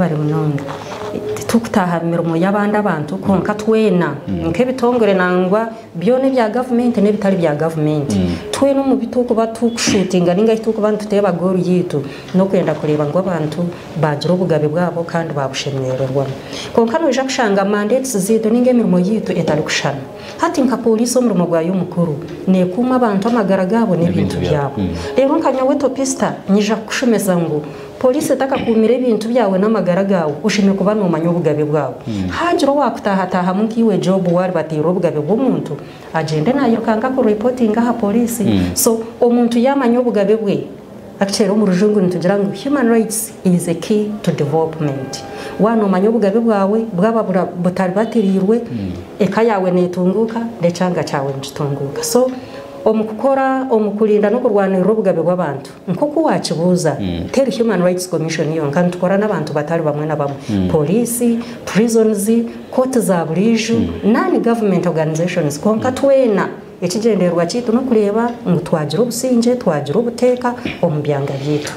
Webare munonga. Titurikutaaha mu mirimo y'abandi abantu kwonka twena nk'ebitongore nangwa byona ebya gavumenti n'ebitari bya gavumenti, twena omu bi turikuba turikushuutinga ninga ahi turikuba nituteeba goal yaitu n'okwenda kureeba ngu abantu baagira obugabe bwabo kandi baabushemerererwamu. Kwonka noija kushanga mandates zaitu ninga emirimo yaitu etarikushushana. Hati nka pooriisi omurimo gwayo omukuru neekuuma abantu amagara gaabo n'ebintu byabo. Reero nka nyowe Topista nyija kukushomesa ngu Poliisi etakakuumire ebintu byawe n'amagara gaawe, oshemereire kuba noomanya obugabe bwawe. Haagira owaakutaahataahamu nkaiwe Job waaribateirwe obugabe bw'omuntu, agyende naayirukanga kuripotinga aha poliisi. So, omuntu yaamanya obugabe bwe, actually omu rujungu nitugira ngu human rights is a key to development. Waaba noomanya obugabe bwawe, bwaba butaribatiriirwe, eka yaawe neetunguuka n'ekyanga kyawe nikitunguuka. So, omu kukora, omu kurinda n'okurwanirira obugabe bw'abantu, Nk'oku waakibuuza, teri Human Rights Commission yonka, nitukora n'abantu batari bamwe na bamwe, pooriisi, prisons, kooti za buriijo, non government organizations, kwonka twena ekigyendererwa kyaitu n'okureeba ngu twagira obusingye, twagira obuteeka omu byanga byaitu.